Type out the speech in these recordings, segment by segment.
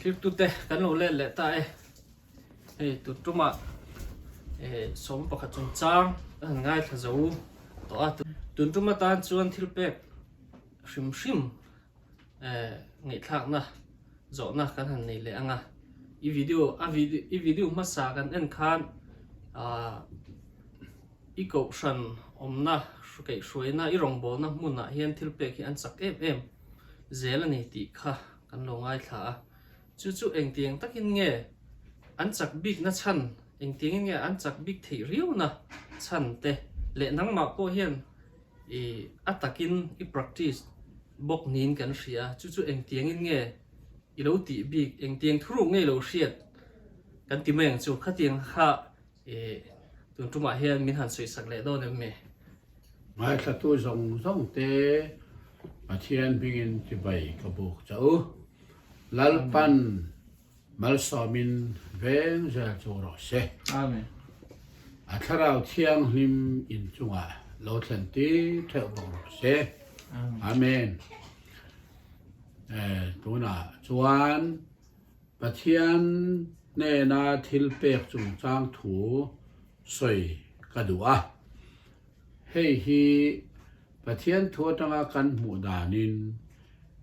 Thlirtute kan lo let leh ta e. Hei tun tumah eh sawm pakhat chungchang ka han ngaithla zo tawh a. Tun tum atan chuan thil pek hrim hrim eh ngaihthlakna zawhna kan han nei leh ang a. I video a video i video hmasa kan en khan ah i kohhran awmna kaihhruaina i rawngbawlna hmunah hian thil pek hi an chak em em zel a ni tih kha kan lo ngaithla a. Chu chu engtiang takin nge an chak bikna chhan, engtiangin nge an chak bik theih riauna chhan te leh nangmah pawh hian i a takin i practice bawk niin kan hria a, chu chu engtiangin nge i lo tih bik, engtiang thuruk nge i lo hriat kan ti mai ang chu, khatiang kha i tun tumah hian min han sawisak leh dawn em mi? Ngaithlatu zawng zawng te Pathian hmingin chibai ka buk chauh u. Lalpan malsawmin veng zel chu rawh se. Amen. A thlarau thianghlim in chungah lo thlen tir theuh bawk rawh se. Amen. Eh, tunah chuan Pathian hnena thil pek chungchang thu sawi ka duh a. Hei hi Pathian thu atanga kan hmuh danin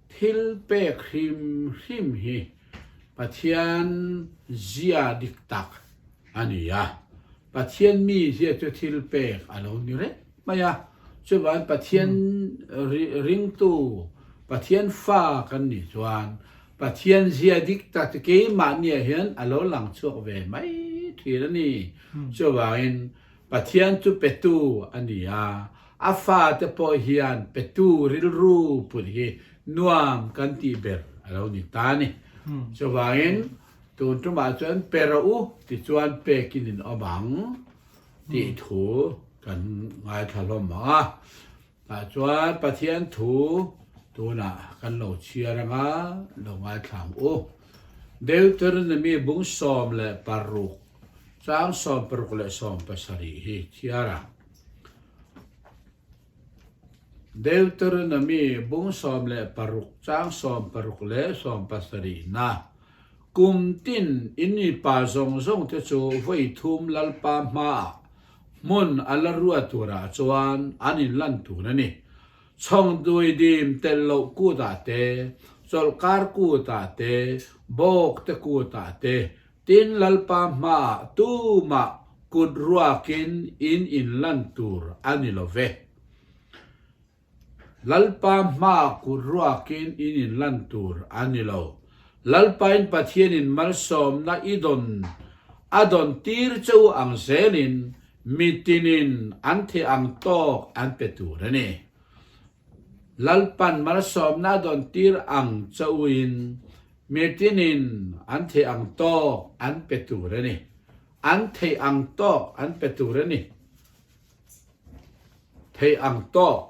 thil pek hrim hrim hi Pathian zia dik tak a ni a. Pathian mi zia chu thil pek a lo ni reng mai a. Chuvangin Pathian ringtu, Pathian fa kan nih chuan Pathian zia dik tak chu keimahniah hian a lo lang chhuak ve mai thin a ni. Chuvangin Pathian chu petu a ni a, a fate pawh hian petu rilru put hi nuam kan tih ber a lo ni ta a ni. Chuvangin, tun tumah chuan pe rawh u tichuan pekin in awm ang tih thu kan ngaithla hlawm ang a. Tah chuan Pathian thu tunah kan lo chhiar ang a, lo ngaithla ang u. Deuteronomy bung 16 chang 16 leh 17 hi chhiar ang. Deuteronomy bung 16 chang 16 leh 17 na Kum tin in mipa zawng zawng te chu vawi thum Lalpa hmaah hmun a la ruat turah chuan an inlan tur a ni. Chhawngdui dim telh loh kutah te, chawlhkar kutah te, bawk te kutah te, tin Lalpa hmaah tumah kut ruakin in inlan tur a ni lo ve. Lalpa hma kut ruakin in inlan tur a ni lo. Lalpain Pathianin malsawmna i dawn a dawn tir che u ang zelin mitinin an thei ang tawk an pe tur a ni. Lalpan malsawmna a dawn tir ang che uin mitinin an thei ang tawk an pe tur a ni. An thei ang tawk an pe tur a ni. Thei ang tawk,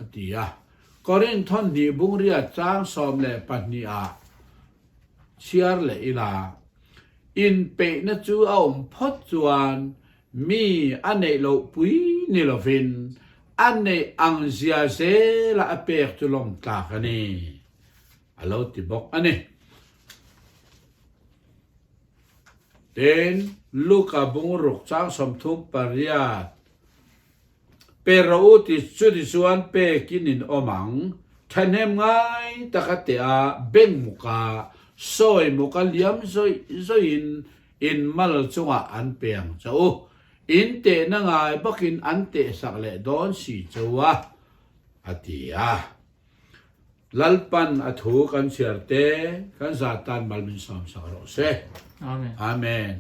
a ti a. Korinth thawhnih bungriat chang 12 ah chhiar leh ila, Inpeihna chu a awm phawt chuan mi a neih loh pui ni lovin a neih ang zia zela a pek chu lawm tlak a ni, a lo ti bawk a ni. Tin, Luka bungruk chang 38, Pe rawh u ti chuti chuan pekin in awm ang, thahnem ngai taka teh a beng muka sawi muka liam zawih zawihin in mal chungah an pe ang che u, in tehna ngai bawkin an tehsak leh dawn si che u a, a ti a. Lalpan a thu kan chhiar te kan zat tan mal min sawm sak rawh se. Amen. Amen.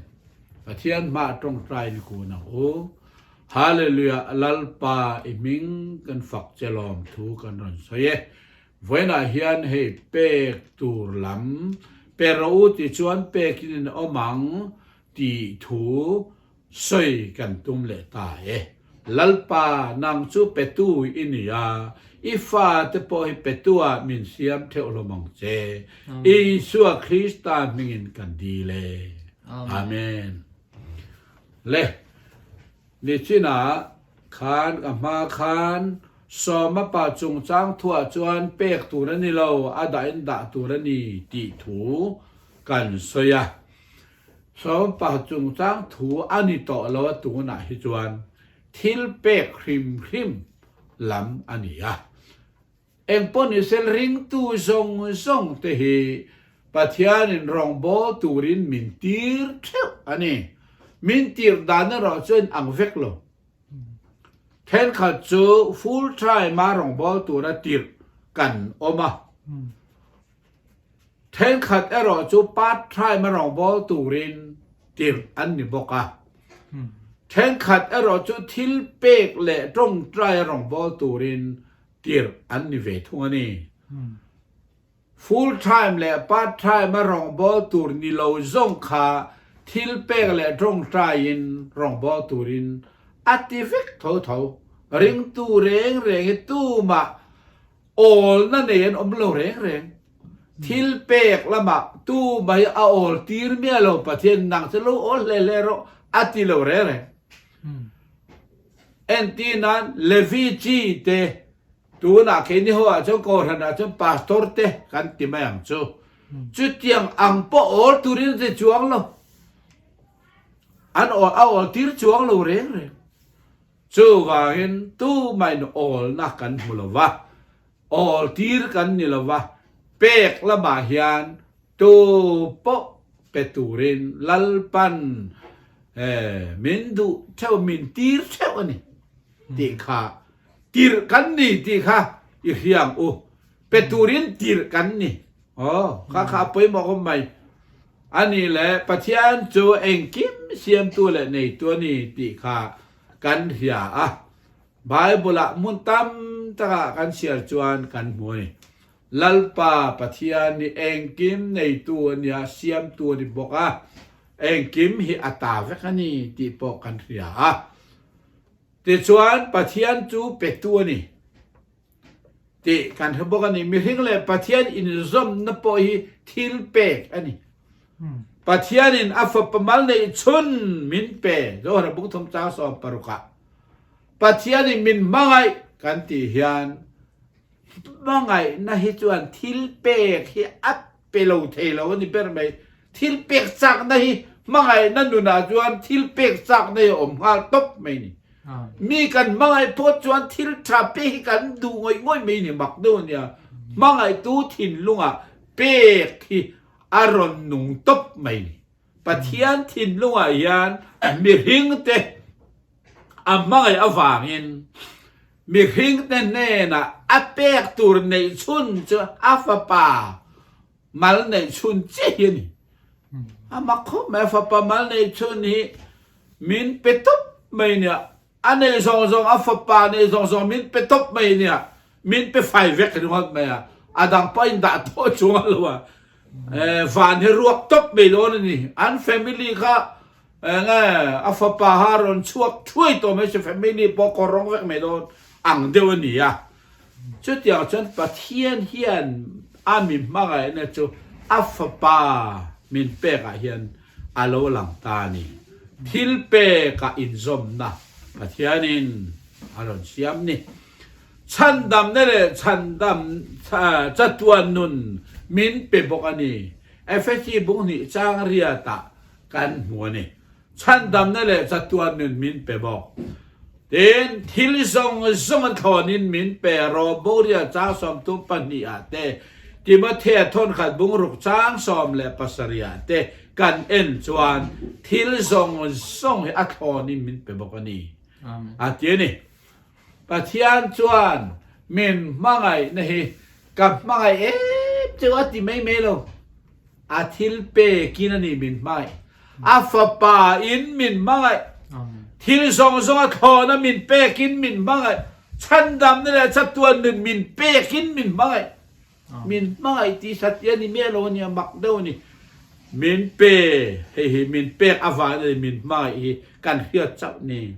Pathian hmah tawngtai ni kun ang u. Hallelujah Lalpa i hming kan fak che lawm thu kan rawn sawi e. Vawiinah hian hei pek tur lam pe rawh u ti chuan pekin in awm ang tih thu Sawi kan tum leh ta e. Lalpa, nang chu petu i ni a, i fate pawh hi petua min siam theuh hlawm ang che. Isua Krista hmingin kan dil e. Amen. Le, nichinah khan ka hma khan. Sawma pa chungchang thuah chuan pek tur a ni lo, a dahin dah tur a ni tih thu kan sawi a. Sawma pa chungchang thu a ni tawh lo a tunah hi chuan thil pek hrim hrim lam a ni a. Engpawh ni sel ringtu zawng zawng te hi Pathianin rawngbâwl turin min tir theuh a ni. Min tir dan erawh chuan ang vek lo. Thenkhat chu full time a rawngbâwl tura tirh kan awm a. Thenkhat erawh chu part time a rawngbâwl turin tirh an ni bawk a. Thenkhat erawh chu thil pek leh tawngtai a rawngbâwl turin tirh an ni ve thung a ni. Full time leh part time a rawngbâwl tur ni lo zawng kha thil pek leh tawngtaiin rawngbâwl turin a ti vek tho tho. Ringtu reng reng hi tumah awlna nei an awm lo reng reng. Thil pek lamah tumah hi a awl tir miah lo Pathian nang chu lo awl hle hle rawh a ti lo reng reng. Entirnan Levi chi te Tunah keini ho ah chuan Kohhran ah chuan Pastor te kan ti mai ang chu. Chutiang ang pawh awl turin an ti chuang lo. An awl a awl tir chuang lo reng reng. Chuvangin tumahin awlna kan hmu lo va, awl tir kan ni lo va, pek lamah hian tu pawh pe turin Lalpan min duh theuh, min tir theuh a ni tih kha Tirh kan ni tih kha i hriang u. Pe turin tirh kan ni. Aw, kha kha a pawimawh awm mai. A nih le Pathian chu engkim siamtu leh neitu a ni tih kha kan hria a. Bible ah hmun tam takah kan chhiar chuan kan hmu a ni. Lalpa Pathian hi engkim neitu a nia, siamtu a ni bawk a, engkim hi a ta vek a ni tih pawh kan hria a. Tichuan, Pathian chu petu a ni tih kan hre bawk a ni. Mihring leh Pathian inzawmna pawh hi thil pek a ni. Pathianin a Fapa mal neih chhun min pe, Zohara bung thum chang 16 ah. Pathianin min hmangaih kan tih hian hmangaihna hi chuan thil pek hi a pe lo thei lo a ni ber mai. Thil pek chakna hi hmangaihna nunah chuan thil pek chakna hi a awm nghal tawp mai ni. Mi kan hmangaih phawt chuan thil tha pek hi kan duh ngawih ngawih mai ni mak deuh a nia. Hmangaihtu thinlungah pek hi a rawn nung tawp mai ni. Pathian thinlungah hian mihringte a hmangaih avangin mihringte hnenah a pek tur neih chhun chu a fapa mal neih chhun chiah hi a ni. A mak khawp mai, a fapa mal neih chhun hi min pe tawp mai nia. A neih zawng zawng, a fapa neih zawng zawng min pe tawp mai nia. Min pe fai vek ringawt mai a. A dang pawh a indah tawh chung a lo a. Van hi ruak tawp mai dawn a ni. An family kha enge a fapa ha rawn chhuak thuai tawh mai se family pawh kawr rawng vek mai dawn ang deuh a ni a. Chutiang chuan Pathian hian a mi hmangaihna chu a Fapa min pekah hian a lo lang ta a ni. Thil pekah inzawmna Pathianin a rawn siam ni. Chhandamna leh chhandam chatuan nun min pe bawk a ni. Efesi bung hnih chang riatah kan hmu a ni. Chhandamna leh chatuan nun min pe bawk. Tin, thil zawng zawng a thlawnin min pe rawh. Boria chang 32 ah te, Timothea thawnkhat bungruk chang 17 ah te kan en chuan thil zawng zawng hi a thlawnin min pe bawk a ni, a ti a ni. Pathian chuan min hmangaihna hi ka hmangaih em cheu a ti mai mai lo. A thil pekin a ni min hmangaih. A fapa in min hmangaih. Thil zawng zawng a thlawna min pekin min hmangaih. Chhandamna leh chatuan nun min pekin min hmangaih. Min hmangaih tih satih a ni miah lo a nia, mak deuh a ni. Min pe, hei hi min pek avangin a ni min hmangaih hi kan hriat chauh ni.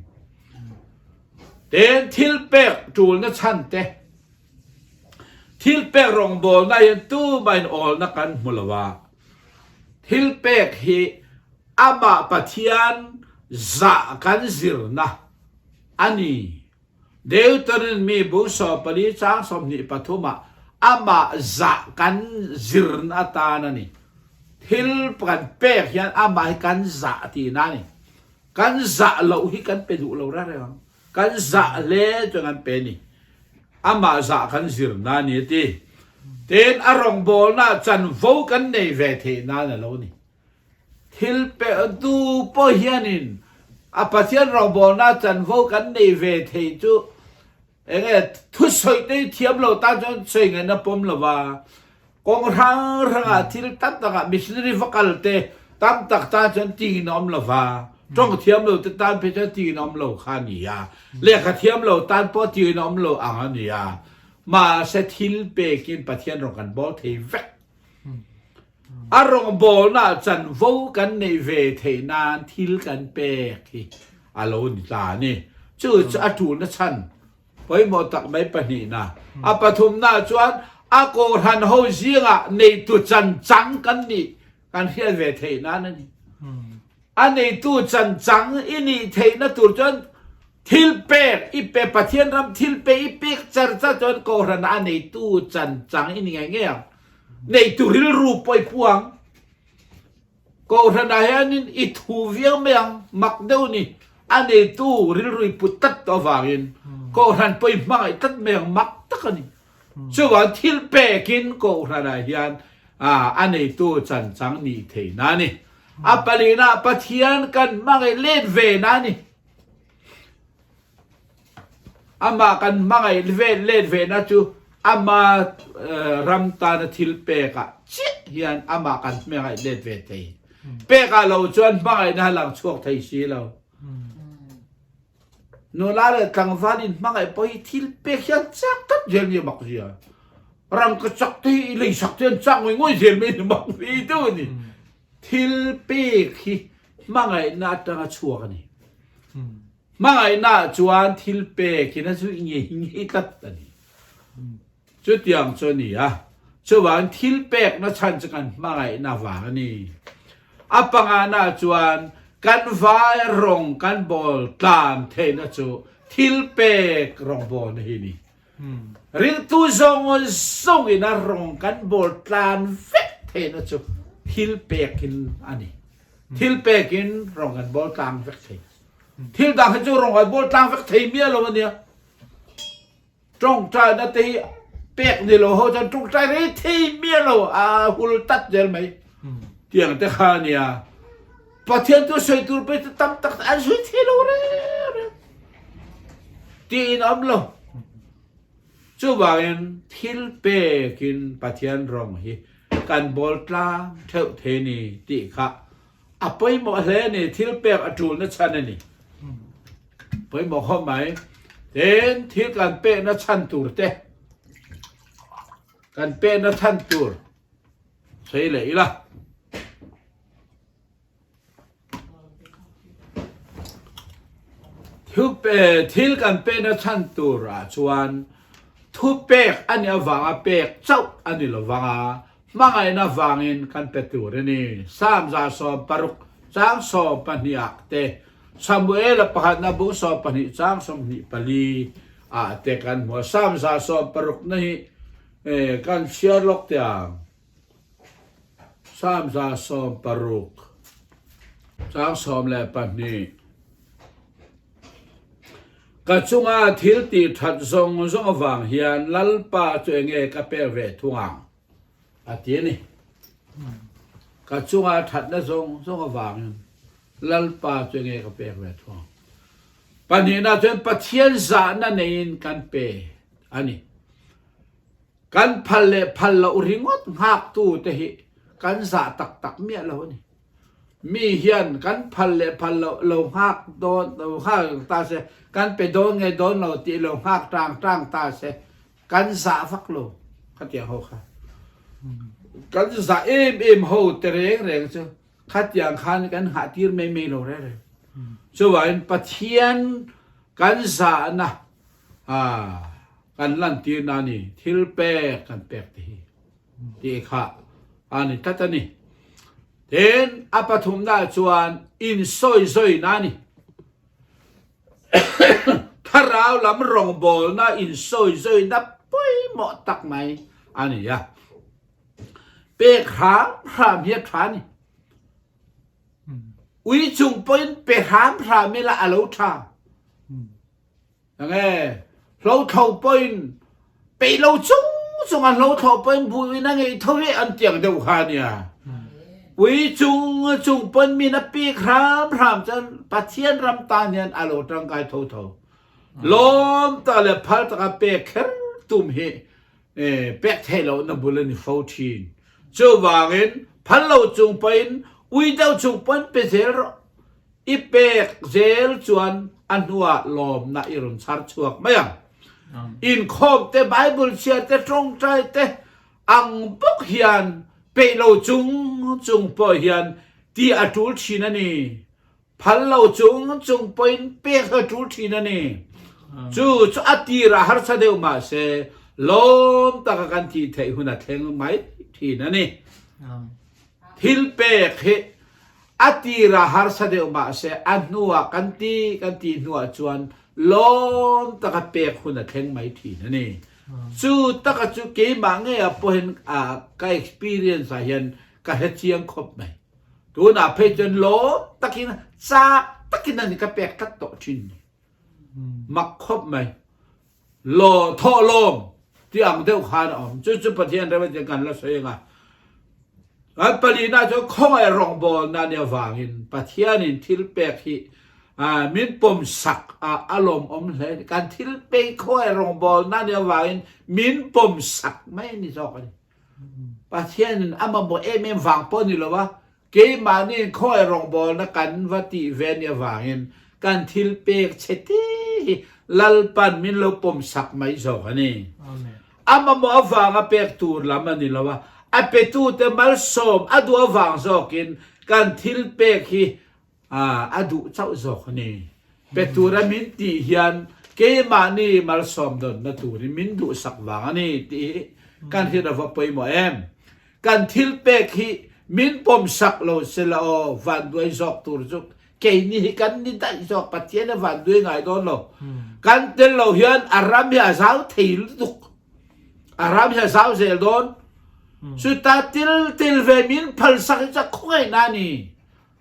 Tin, thil pek tulna chhan te, thil pek rawngbawlna hian tumahin awlna kan hmu lo a. Thil pek hi amah Pathian zah kan zirna a ni. Deuteronomy bung 14 chang 23 ah amah zah kan zirna atan a ni. Thil kan pek hian amah hi kan zah tihna a ni. Kan zah loh hi kan pe duh lo reng reng ang. Kan zah hle chuan kan pe a ni. Amah zah kan zirna a ni a ti. Tin, a rawngbawlnaah chanvo kan nei ve theih nan a lo ni. Thil pe tu pawh hianin a Pathian rawngbawlnaah chanvo kan nei ve theih chu eng nge thusawi te hi thiam lo tan chuan sawi ngaihna pawm lo va, kawng hrang hrangah thil tam takah missionary va kal te tam tak tan chuan tingin a awm lo va, tawng thiam lo te tan phei chuan tingin a awm lo kha a ni a, lehkha thiam lo tan pawh tingin a awm lo ang a ni a, mahse thil pekin Pathian rawn kan bawl thei vek. A rawngbawlnaah chanvo kan neih ve theih nan thil kan pek hi a lo ni ta a ni. Chu chu a tulna chhan pawimawh tak mai pahnihna. A pathumna chuan a kawhhran ho zingah neitu chanchang kan nih kan hriat ve theih nan a ni. A neitu chanchang i nih theihna tur chuan thil pek i pe Pathian ram thil pe i pek char char chuan kawhhranah a neitu chanchang i ni ngei ngei ang. Neitu rilru pawh i puang. Kohhran ah hianin i thu viau mai ang, mak deuh ni. A neitu rilru i put tlat tawh avangin kohhran pawh i hmangaih tlat mai ang, mak tak a ni. Chuvang thil pekin kohhran ah hian a neitu chanchang nih theihna a ni. A palina Pathian kan hmangaih let ve na a ni. Amah kan hmangaih vel let vehna chu ama ram tana thil pekah chiah hian amah kan hmangaih let ve thei. Pekah lo chuan hmangaihna a lang chhuak thei si lo. Nula leh tlangval in hmangaih pawh hi thil pek hian chak tlat zel nia mak zia. Rangka chak te hi i leisak te an chak ngawih ngawih zel mai ni mak ve deuh a ni. Thil pek hi hmangaihna atanga chhuak a ni. Hmangaihna ah chuan thil pek in a zuih ngei ngei tlat a ni. Chutiang chu a ni a, chuvangin thil pekna chhan chu kan hmangaihna vang a ni. A pangana ah chuan kan vai rawng kan bawl tlan theihna chu thil pek rawngbawlna hi a ni. Ringtu zawng zawng in a rawng kan bawl tlan vek theihna chu thil pek in a ni. Thil pek in rawng kan bawl tlang vek thei. Thil dang hi chu rawng kan bawl tlang vek thei miah lo a nia. Tawngtaina te hi pek ni lo ho chuan tawngtai rei thei miah lo a hul tat zel mai. Tiang te kha a nia. Pathian chu sawi tur pawh chu tam tak an sawi thei lo reng reng. Tiin a awm lo. Chuvangin thil pekin Pathian rawng hi kan bawl tlang theuh thei ni tih kha a pawimawh hle a ni. Thil pek a tulna chhan a ni. Pawimawh khawp mai. Tin, thil kan pekna chhan tur te, kan pekna chhan tur sawi leh ila. Thil kan pekna chhan tur ah chuan thupek a nih avanga pek chauh a ni lovang a, hmangaihna vangin kan pe tur a ni. Psalm 16 chang 12 ah te, Samuela pakhatna bung 12 chang 24 ah te kan hmu a. Psalm 16 na hi kan chhiar lawk teh ang. Psalm 16 chang 12 Ka chunga thil tih that zawng zawng avang hian Lalpa chu enge ka pek ve thung ang? a ti a ni. Ka chunga thatna zawng zawng avangin Lalpa chu enge ka pek ve thung ang? Pahnihna chuan Pathian zahna neiin kan pe a ni. Kan phal leh phal loh ringawt nghaktu te hi kan zah tak tak miah lo a ni. Mi hian kan phal leh phal loh lo nghak dawn lo nghak ta se, kan pe dawn nge dawn lo tih lo nghak tang tang ta se, kan zah vak lo khatiang ho kha. Kan zah em em ho te reng reng chu khatiang khan kan nghah tir mai mai lo reng reng. Chuvangin Pathian kan zahna Kan lantirna a ni, thil pek kan pek te hi tih kha a ni tlat a ni. Tin, a pathumna chuan insawizawi na a ni. Thlarau lam rawngbawlna insawizawina pawimawh tak mai a ni a. Pek hram hram hi a tha a ni. Ui chung pawhin pe hram hram ila a lo tha. Enge hlothlo pawhin peih lo chung chung a hlothlo pawhin buin a ngei tho hi an tiang deuh kha nia. Ui chung chung pawn min a pek hram hram chan Pathian ram tan hian a lo tangkai tho tho. Lawm tak le phal taka pek kher tum hi pek theih lo na bul an i fo thin. Chuvangin phal lo chung pawhin ui deuh chung pawn pe zel rawh. I pek zel chuan a hnuah lawmna i rawn chhar chhuak mai ang. Inkhawm te, Bible chhiar te, tawngtai te ang bawk hian peih lo chung chung pawh hian tih a tul thin a ni. Phal lo chung chung pawhin pek a tul thin a ni. Chu chu a tirah harsa deuh mah se lawm taka kan tih theih hun a thleng mai thin a ni. Thil pek hi A tir ah harsa deuh mah se a hnu ah kan ti kan ti hnu ah chuan lawm taka pek hun a thleng mai thin a ni. Chu taka chu keimah ngei ah pawhin ka experience ah hian ka hre chiang khawp mai. Tunah phei chuan lawm takin chak takin a ni ka pek tlat tawh thin ni. Mak khawp mai. Law thawh lawm ti ang deuh khan a awm. Chu chu Pathian rem atin kan la sawi anga. Kan palina chu khawngaih rawngbawlna nia vangin Pathianin thil pek hi min pawm sak a a lawmawm hle. Kan thil pek khawngaih rawngbawlna nia vangin min pawm sak mai ni zawk a ni. Pathianin a mamawh em em vang pawh ni lo a, Keimahni khawi rawngbawlna kan va tih ve nih avangin kan thil pek che te hi Lalpan min lo pawm sak mai zawk a ni. A mamawh avanga pek tur lam a ni lo a, a petute malsawm a duh avang zawkin kan thil pek hi a duh chauh zawk a ni. Pe tura min tih hian keimahni malsawm dawnna turin min duhsak vang a ni tih hi kan hriat a va pawimawh em. Kan thil pek hi min pawmsak lo sela aw, vanduai zawk tur chu keini hi kan ni daih zawk, Pathian a vanduai ngai dawn lo. Kan tel lo hian a ram hi a zau thei lutuk, a ram hi a zau zel dawn. Chuta til til ve min phalsak hi chu a khawngaihna a ni.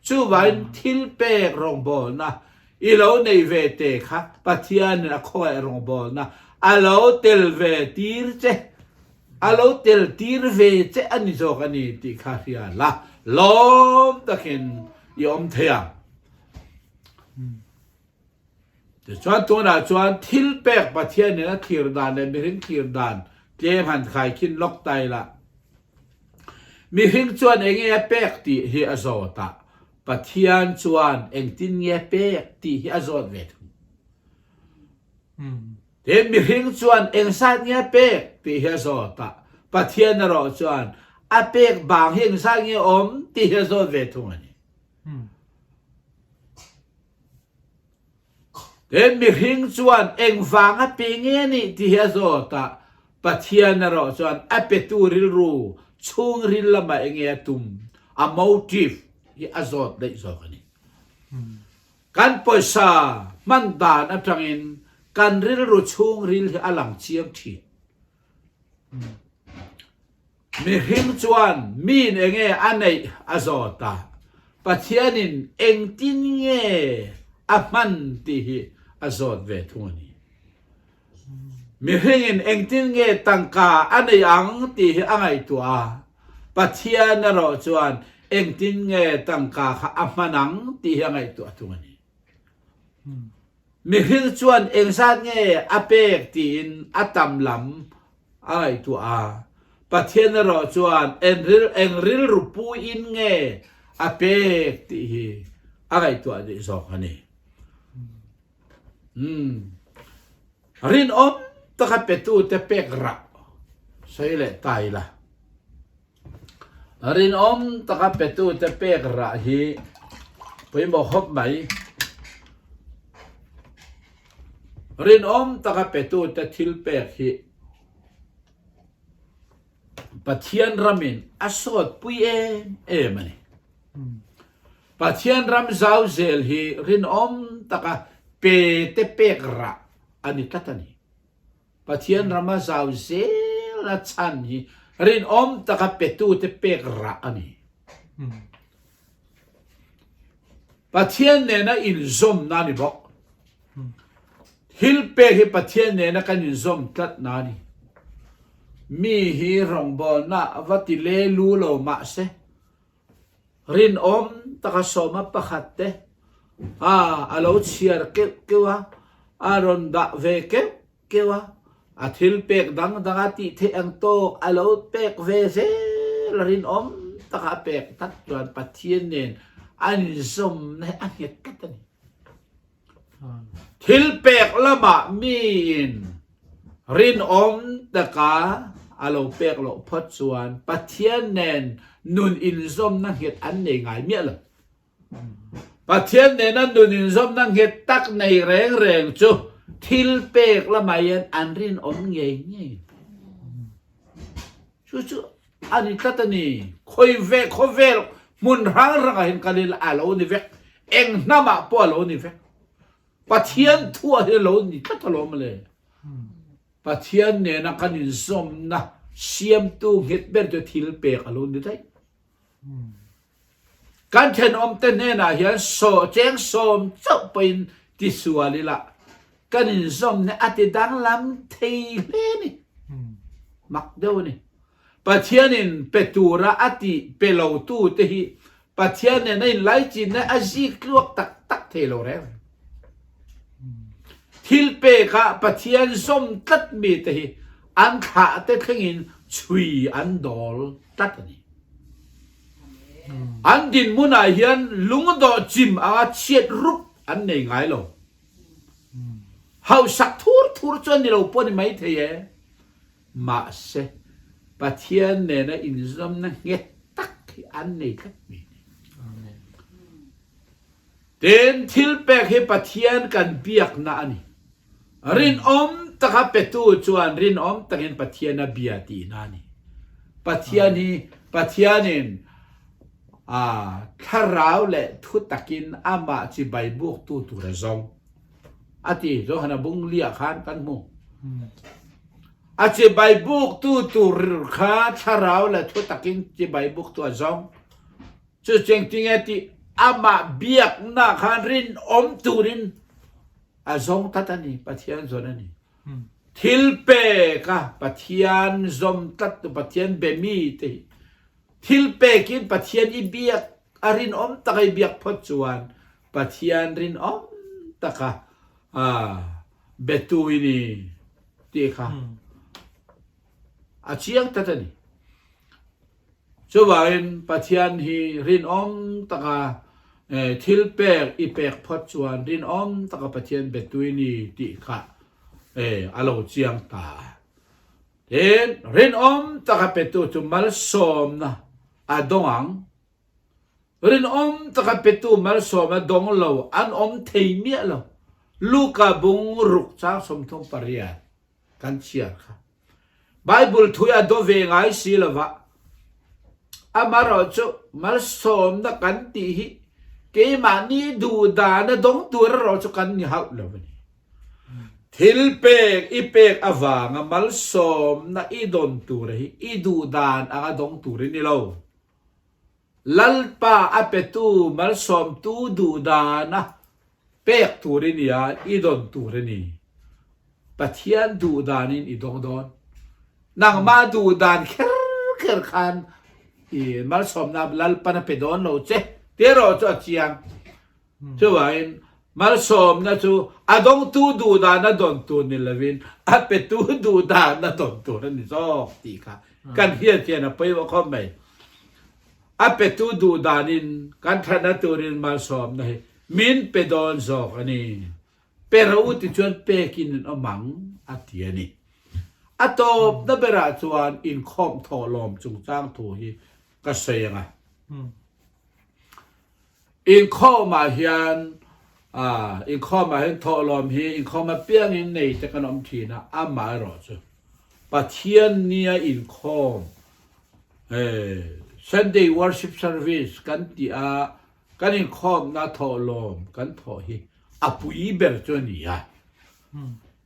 Chuvangin thil pek rawngbawlna i lo nei ve te kha Pathianin a khawngaih rawngbawlna a lo tel ve tir che. A lo tel tir ve che a ni zawk a ni tih kha hria la, lawm takin i awm thei ang. Tichuan tunah chuan thil pek Pathianin a thlir dan leh mihring thlir dan tlem han khaikhin lawk ta ila. Mihring chuan enge a pek tih hi a zawt a, Pathian chuan engtin nge a pek tih hi a zawt ve thung. Tin, mihring chuan engzat nge a pek tih hi a zawt a, Pathian erawh chuan a pek bang hi engzat nge awm tih hi a zawt ve thung a ni. Tin, mihring chuan engvang a pe nge nih tih hi a zawt a, Pathian erawh chuan a petu rilru chhungril lamah enge a tum, a motive, hi a zawt daih zawk a ni. Kan pawisa hman dan atangin kan rilru chhungril hi a lang chiang thin. Mihring chuan miin enge a neih a zawt a, Pathianin engtin nge a hman tih hi a zawt ve thung a ni. Mihringin engtin nge tangka a nei ang tih hi a ngaihtuah a, Pathian erawh chuan engtin nge tangka kha a hman ang tih hi a ngaihtuah thung a ni. Mihring chuan engzat nge a pek tiin a tam lam a ngaihtuah a, Pathian erawh chuan eng rilru puiin nge a pek tih hi a ngaihtuah duh zawk a ni. Umm. Rinawm taka petute pek rah sawi leh ta ila. Rinawm taka petute pek rah hi pawimawh khawp mai. Rinawm taka petute thil pek hi Pathian ramin a sawtpui em em a ni. Pathian ram zau zel hi rinawm taka pe te pek rah a ni tlat a ni. Pathian rama zau zela chhan hi rinawm taka petute pek rah a ni. Pathian nena inzawmna a ni bawk. Thil pek hi Pathian nena kan inzawm tlatna a ni. Mi hi rawngbawlna va ti le lu lo mah se, Rinawm taka sawma pakhat te a a lo chhiar keuh keuh a, a rawn dah ve keuh keuh a, a thil pek dang dang a tih theih ang tawk a lo pek ve zel a, rinawm taka a pek tak chuan Pathian nen an inzawmna hi a nghet tlat a ni. Thil pek lamah miin rinawm taka a lo pek loh phawt chuan Pathian nen nun inzawmna nghet an nei ngai miah lo. Pathian nena nun inzawmna nghet tak nei reng reng chu thil pek lamah hian an rinawm ngei ngei. Chu chu a ni tlat a ni. Khawi ve khawvel hmun hrang hrangah hian kal ila a lo ni vek. Eng hnamah pawh a lo ni vek. Pathian thuah hian a lo ni tlat alawm le. Pathian nena kan inzawmna siamtu nghet ber chu thil pek a lo ni daih. Kan thenawmte hnenah hian saw cheng sawm chauh pawhin tisual ila kan inzawmna a ti danglam thei hle a ni. Mak deuh a ni. Pathianin pe tura a tih pe lotute hi Pathian nen a inlaichinna a zik tluak tak tak thei lo reng. Thil pekah Pathian zawm tlat mite hi an thlahte thlengin chhui an dawl tlat a ni. An dinhmunah hian lungdawh chim anga chhiat rup an nei ngai lo. Hausak thur thur chuan ni lo pawh ni mai thei e. Mahse, Pathian nena inzawmna nghet tak hi an nei tlat mai a ni. Tin, thilpek hi Pathian kan biakna a ni. Rinawm taka petu chuan rinawm takin Pathian a bia tihna a ni. Pathian hi Pathianin a thlarau leh thu takin amah chibai buktu tur a zawng a ti. Johana bung liah khan kan hmu. A chibai buktu tur kha thlarau leh thu takin chibai buktu a zawng. Chu chengtinge tih amah biakna khan rinawm turin A zawng tlat a ni, Pathian zawn a ni. Thil pek a Pathian zawm tlat tu Pathian be mi te hi thil pek in Pathian i biak a rinawm taka i biak phawt chuan Pathian rinawm taka betu i ni tih kha a chiang tlat a ni. Chuvangin Pathian hi rinawm taka thil pek i pek phawt chuan rinawm taka Pathian betui ni tih kha a lo chiang ta a. Tin, rinawm taka petu chu malsawmna a dawng ang. Rinawm taka petu malsawmna dawng lo an awm thei miah lo. Luka bung ruk chang 38 kan chhiar kha. Bible thui a do ve ngai si lova, amaherawhchu malsawmna kan tih hi keimahni duhdana dawng tur erawh chu kan ni hauh lo a ni. Thil pek i pek avanga malsawmna i dawn tur hi i duhdan anga dawng tur i ni lo. Lalpa a petu malsawmtu duhdana pek tur i nia, i dawn tur a ni. Pathian duhdanin i dawng dawn. Nangmah duhdan kher kher khan i malsawmna Lalpan a pe dawn lo che tih erawh chu a chiang. Chuvangin malsawmna chu a dawngtu duhdana dawn tur ni lovin a petu duhdana dawn tur a ni zawk tih kha kan hriat hian a pawimawh khawp mai. A petu duhdanin kan thatna turin malsawmna hi min pe dawn zawk a ni. Pe rawh u ti chuan pekin in awm ang a ti a ni. A tawpna berah chuan inkhawm thawhlawm chungchang thu hi ka sawi ang a. Inkhawmah hian inkhawmah hian thawhlawm hi inkhawm apiangin nei te kan awm thin a, amaherawhchu Pathian nia inkhawm Sunday worship service kan tih a kan inkhawmna thawhlawm kan thawh hi a pui ber chu a ni a.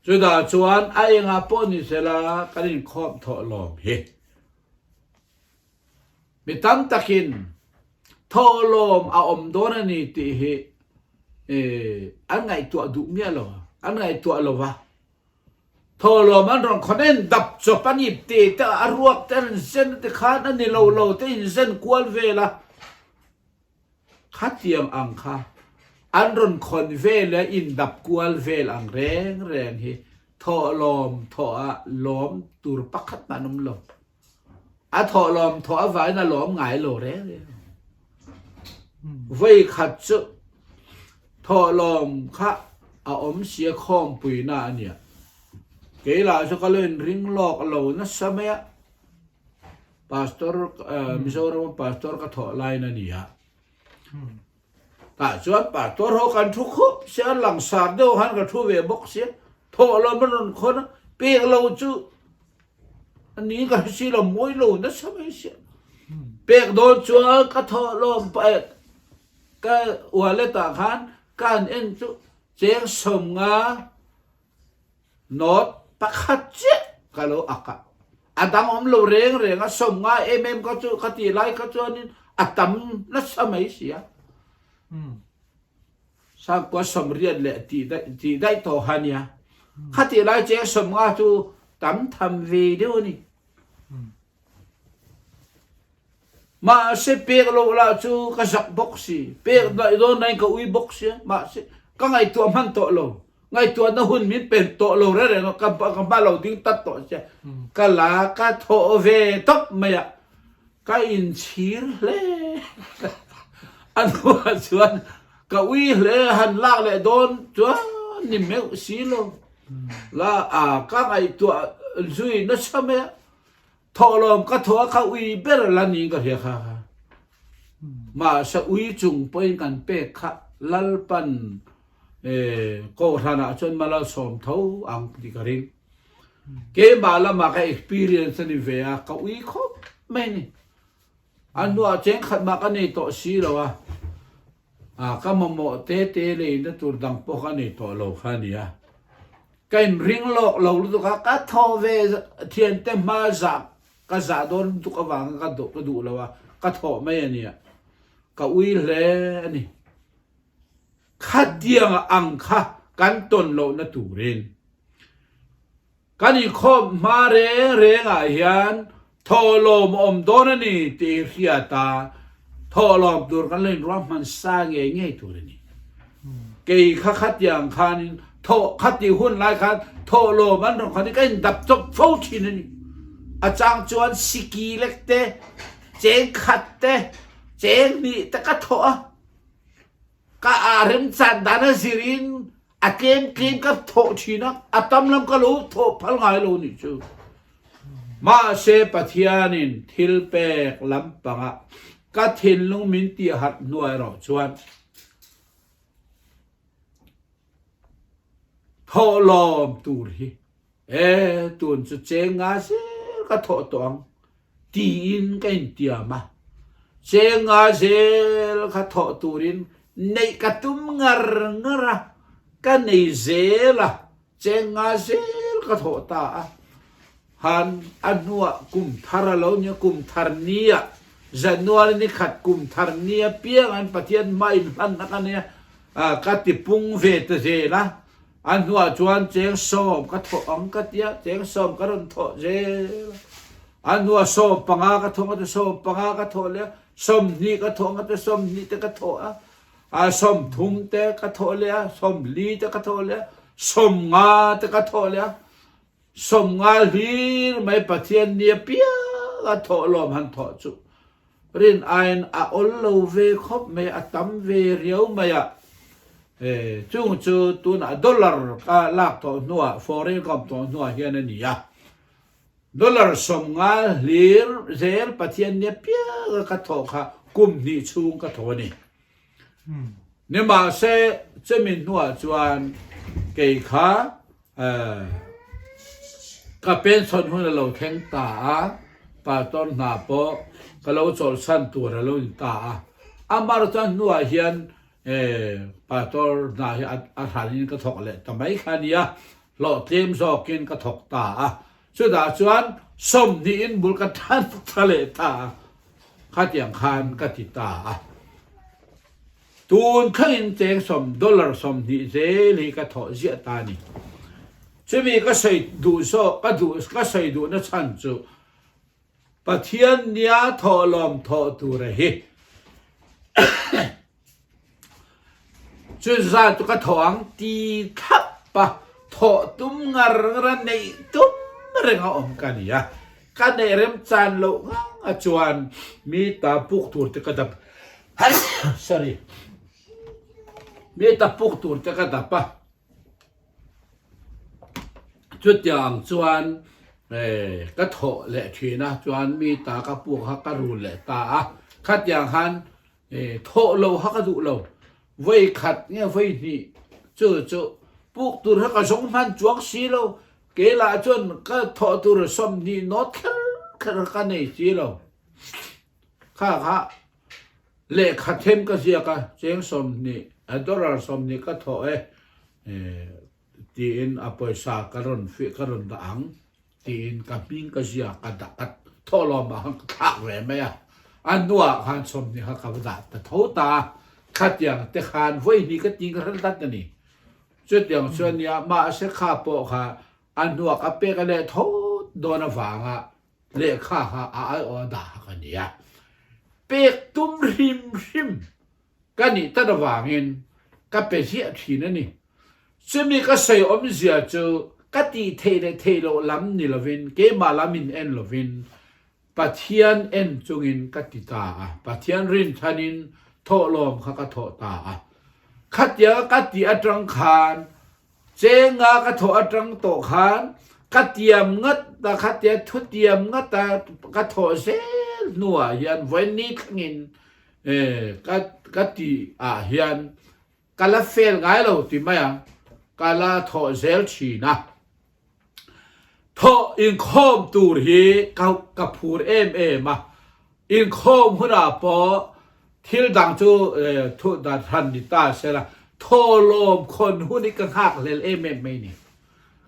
Chutah chuan a engah pawh ni sela kan inkhawm thawh lawm hi. Mi tam takin thawhlawm a awm dawn a ni tih hi an ngaihtuah duh miah lo a, an ngaihtuah lo va. Thawhlawm an rawn khawn en dap chawp a ni te te a ruak te an zen te khan a ni lo lo te in zen kual vel a. Khatiang ang kha an rawn khawn vel a in dap kual vel ang reng reng hi thawhlawm thawh ah lawm tur pakhat mah an awm lo. A thawhlawm thawh avangin a lawm ngai lo reng reng. Voi khat chu thawhlawm kha a awm sia khawmpuina a nia. Kei lah chu ka lo inring lawk lo nasa mai a. Pastor Mizoram pastor ka thawh lain a nia. Tah chuan pastor ho kan thu khup sia, langsar deuh khan ka thu ve bawk sia. Thawhlawm a rawn khawn a, pek lo chu Ani ka hre si lo, mawi lo nasa mai sia. Pek dawn chuan ka thawhlawm pah ka wallet ah khan ka han en chu cheng 50 note pakhat chiah ka lo ak a. A dang awm lo reng reng a, 50 em em kha chu ka tih lai kha chuanin a tam nasa mai sia. Sangkua 80 leh tih daih tih daih tawh kha nia. Khatih lai cheng 50 chu tam tham ve deuh a ni. Mahse pek loh lah chu ka zak bawk si. Pek daih dawn nain ka ui bawk sia. Mahse ka ngaihtuah hman tawh lo. Ngaihtuahna hun min pen tawh lo reng reng a, ka ka hma lo ding tat tawh sia. Ka la ka thawh ve tawp mai a. Ka inchhir hle. A hnuah chuan ka ui hle han lak leh dawn chuan ni meuh si lo. La a ka ngaihtuah zui nasa mai a, thawhlawm ka thaw a ka ui ber la niin ka hria kha kha. Mahse ui chung pawhin kan pek kha Lalpan Kohhranah chuan Malsawm tho ang tih ka ring. Keimah lamah ka experience a ni ve a, ka ui khawp mai a ni. A hnuah cheng khat mah ka nei tawh si lo a, a ka mamawh te te leina tur dang pawh ka nei tawh lo kha a ni a. Ka inring lawk lo lutuk a, ka thaw ve thiante hma zah ka zah dawn lutuk avanga ka ka duh lo a, ka thawh mai a ni a, ka ui hle a ni. Khatiang ang kha kan tawn lohna turin kan inkhawm hma reng rengah hian thawhlawm a awm dawn a ni tih hriat a, thawhlawm tur kan lo inruahman sa ngei ngei tur a ni. Kei kha khatiang khanin thawh khatih hun lai khan thawhlawm an rawn khanin ka indap chawp fo thin a ni. A chang chuan siki lek te, cheng khat te, cheng hnih te ka thawh a. Ka aa remchan dan a zir in a tlem tlem ka thawh thin a, a tam lam ka lo thawh phal ngai lo nih cu. Mahse Pathian in thil pek lampang ah ka thinlung min ti harh hnu erawh chuan thawhlawm tur hi E, tun chu cheng nga zel ka thawh tawh ang tiin ka intiam a. Cheng nga zel kha thawh turin neih ka tum ngar ngar a, ka nei zel a, cheng nga zel ka thawh ta a. Han a hnuah kum thar a lo nia, kum thar nia January ni khat kum thar nia piang an Pathian hma inhlanna ka nia, ka tipung ve ta zel a. A hnuah chuan cheng 10 ka thawh ang ka tia, cheng 10 ka rawn thawh zel a. A hnuah 15 ka thawh ang ka tia, 15 ka thawh leh a, 20 ka thawh ang ka tia, 20 te ka thawh a, a 30 te ka thawh leh a, 40 te ka thawh leh a, 50 te ka thawh leh a. 50 hlir mai Pathian ni apiang a thawhlawm han thawh chu Rin aiin a awl lo ve khawp mai, a tam ve riau mai a. Chung chu tunah dollar ka lak tawh hnuah, foreign ka awm tawh hnuah hian a ni a. Dollar 50 hlir zel Pathian nia pianga ka thawh kha kum hnih chhung ka thawh a ni. Nimahse, chumi hnuah chuan kei kha Ka pension hun a lo thleng ta a, pastor hna pawh ka lo chawlhsan tur a lo ni ta a. Amar chuan hnuah hian pastor hna hi a hranin ka thawk leh ta mai kha a nia. Hlawh tlem zawkin ka thawk ta a, chutah chuan 20 in bul ka tan tha leh ta a, khatiang khan ka ti ta a. Tun thlengin cheng sawm dollar 20 zel hi ka thawh ziah ta a ni. Chumi ka sawi duh zawk ka duh ka sawi duhna chhan chu Pathian nia thawhlawm thawh tura hi chu zat chu ka thawh ang ti thlap a, thawh tum ngar ngar a neih tum reng a awm ka ni a, ka neih remchan loh ngang a chuan mi ta puk tur te ka dap sorry mi ta puk tur te ka dap a. Chutiang chuan ka thawh leh thin a, chuan mi ta ka puk kha ka rul leh ta a, khatiang khan thawh lo kha ka duh lo, vawi khat nge vawi hnih chu chu puk tur kha ka zawng hman chuang si lo, keilah chuan ka thawh tur 20 nawt kher kher ka nei si lo, kha kha Lehkha them ka ziak a, cheng 20, dollar 20 ka thawh e tiin a pawisa ka rawn fih ka rawn dah ang tiin ka hming ka ziak ka dah ka thawh lawm ah khan ka thlak ve mai a, a hnuah khan 20 kha ka va dah ta tho ta a, khatiang te khan vawi hnih ka ti ka hre tlat a ni. Chutiang chuan nia mahse kha pawh kha a hnuah ka pek a leh tho dawn avanga Lehkha kha a aiawh a dah hak a ni a, pek tum hrim hrim ka nih tat avangin ka pe ziah thin a ni. Chumi ka sawi awmzia chu ka tih theih leh theih loh lam ni lovin, keimah lam in en lovin Pathian en chungin ka ti ta a, Pathian rinchhanin thawhlawm kha ka thawh ta a. Khatianga ka tih atang khan Chenga ka thawh atang tawh khan ka tiam ngat a, khatia thu tiam ngat a ka thawh zel hnuah hian vawiin thlengin ka ka tih ah hian ka la fail ngai lo ti mai ang, ka la thawh zel thin a. Thawh inkhawm tur hi ka ka phur em em a, Inkhawm hunah pawh thil dang chu thuh dan hran ni ta sela, thawhlawm khawn hun hi ka nghak hlel em em mai ni.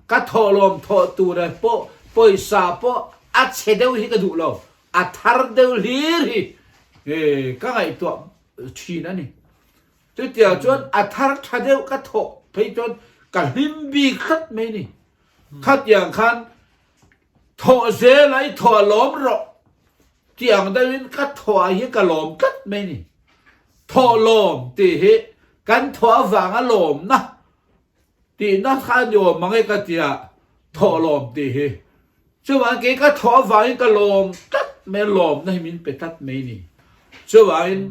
Ka thawhlawm thawh tur ah pawh pawisa pawh a chhe deuh hi ka duh lo, a thar deuh hlir hi ka ngaihtuah thin a ni. Chutiang chuan a thar tha deuh ka thawh phei chuan ka hlim bik tlat mai ni. Khatiang khan Thawh zel a i thawh a lawm rawh tih ang deuhin ka thawh ah hian ka lawm tlat mai ni. Thawh lawm tih hi kan thawh avanga lawmna tihna kha a ni awm ang e ka ti a, thawh lawm tih hi. Chuvangin kei ka thawh avangin ka lawm tlat mai a, lawmna hi min pe tlat mai ni. Chuvangin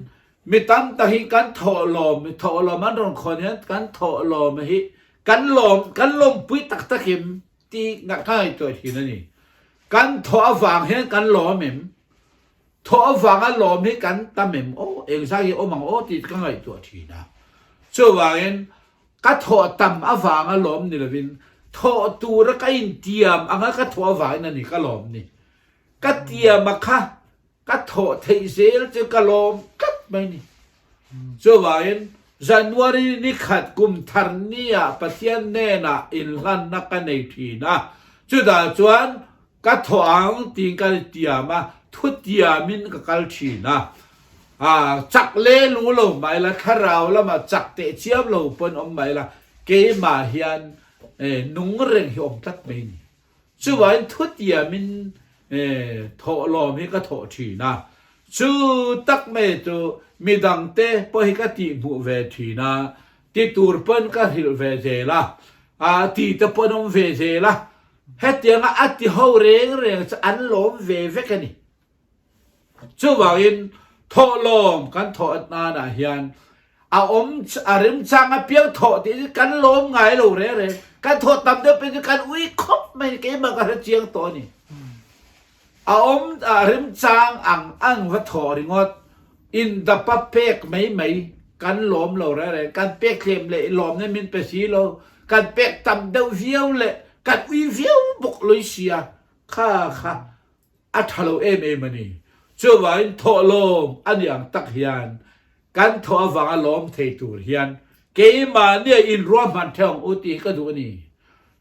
mi tam tak hi kan thawh lawm, thawh lawm an rawn khawn hian kan thawh lawm hi kan lawm, kan lawmpui tak takin Ti ngah ka ngaihtuah thin a ni. Kan thawh avang hian kan lawm em? Thawh avanga lawm hi kan tam em? Aw, engzah hi awm ang aw tih ka ngaihtuah thin a. Chuvangin, ka thawh tam avanga lawm ni lovin, thawh tura ka intiam anga ka thawh avangin a ni ka lawm ni. Ka tiam a kha Ka thawh theih zel chu ka lawm tlat mai ni. Chuvangin January ni khat kum thar ni ah Pathian hnenah inhlanna ka nei thin a, chutah chuan ka thawh ang tiin ka tiam a, thutiamin ka kal thin a. Chak le lu lo mah ila, thlarau lamah chak teh chiam lo pawn awm mah ila, keimah hian nung reng hi awm tlat mai ni. Chuvangin thutiamin thawhlawm hi ka thawh thin a, chu tak mai chu midangte pawh hi ka tihhmuh ve thin a, ti tur pawn ka hrilh ve zel a, ti te pawn awm ve zel a, hetianga a ti ho reng reng chu an lawm ve vek a ni. Chuvangin thawhlawm kan thawh nanah hian a awm a remchang apiang thawh tih hi kan lawm ngai lo reng reng. Kan thawh tam deuh pawh hi kan ui khawp mai keimah ka hre chiang tawh a ni. A awm a remchang ang ang va thawh ringawt indapa pek mai mai kan lawm lo reng reng. Kan pek tlem leh lawmna min pe si lo, kan pek tam deuh viau leh kan ui viau bawk lawih sia kha kha A tha lo em em a ni. Chuvangin thawhlawm a ni ang tak hian kan thawh avanga lawm thei tur hian keimahnia inruahman theuh ang u tih hi ka duh a ni.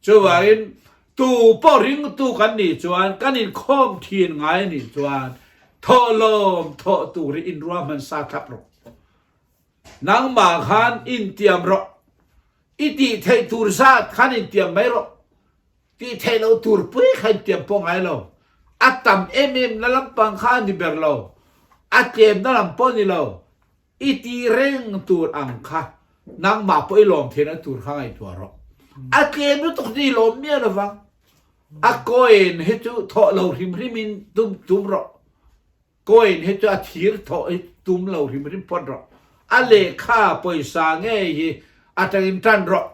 Chuvangin tu pawh ringtu kan nih chuan kan inkhawm thin ngai a nih chuan thawhlawm thawh tur hi inruahman sa thlap rawh. Nangmah khan intiam rawh. I tih theih tur zat khan intiam mai rawh. Tih theih loh tur pui kha intiam pawh ngai lo. A tam em em na lampang kha a ni ber lo. A tlem na lam pawh a ni lo. I tih reng tur ang kha nangmah pawh i lawm theihna tur kha ngaihtuah rawh. A tlem lutuk chu i lawm miah lovang. A coin hi chu thawh lo hrim hrim in tum tum rawh. Coin hi chu a thir thawh hi tum lo hrim hrim phawt rawh. A lehkha pawisa ngei hi atangin tan rawh.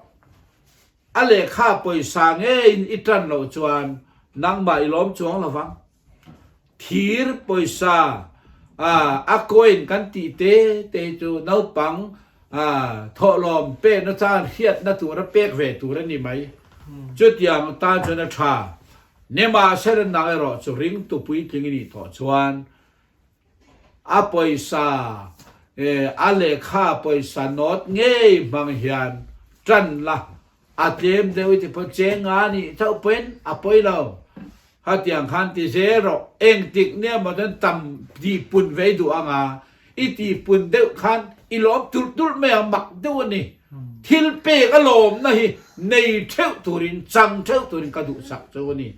A lehkha pawisa ngeiin i tan loh chuan nangmah i lawm chuang lovang. Thir pawisa a coin kan tih te te hi chu naupang thawhlawm pekna chan hriatna tura pek ve tur a ni mai. Chutiang tan chuan a tha. Nimahsela nang erawh chu ringtu puitling i nih tawh chuan a pawisa a lehkha pawisa nawt ngei hmang hian tan la a tlem deuh i ti pawh cheng nga nih chauh pawhin a pawi lo. Khatiang khan ti zel rawh, engtik nia maw chuan tam tihpun ve i duh anga i tihpun deuh khan i lawm tulh tulh mai ang mak deuh a ni. Thil pek a lawmna hi nei theuh turin chang theuh turin ka duhsak chu a ni.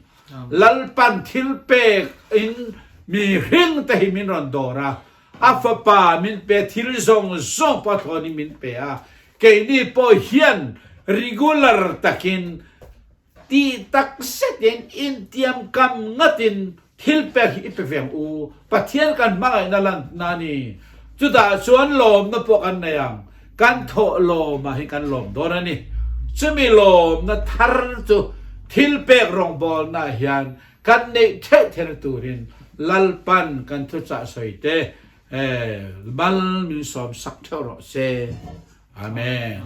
Lalpan thil pek in mi hring te hi min rawn dawr a, a fapa min pe thil zawng zawng pawh a thlawn in min pe a, keini pawh hian regular takin Ti tak zetin intiam kam ngatin thil pek hi i pe ve ang u. Pathian kan hmangaihna lantna a ni. Chutah chuan lawmna pawh kan nei ang. Kan thawh lawmah hi kan lawm dawn a ni. Chumi lawmna thar chu thil pek rawngbawlnaah hian kan neih theuh theihna turin Lalpan kan thuchah sawi te mal min sawm sak theuh rawh se. Amen.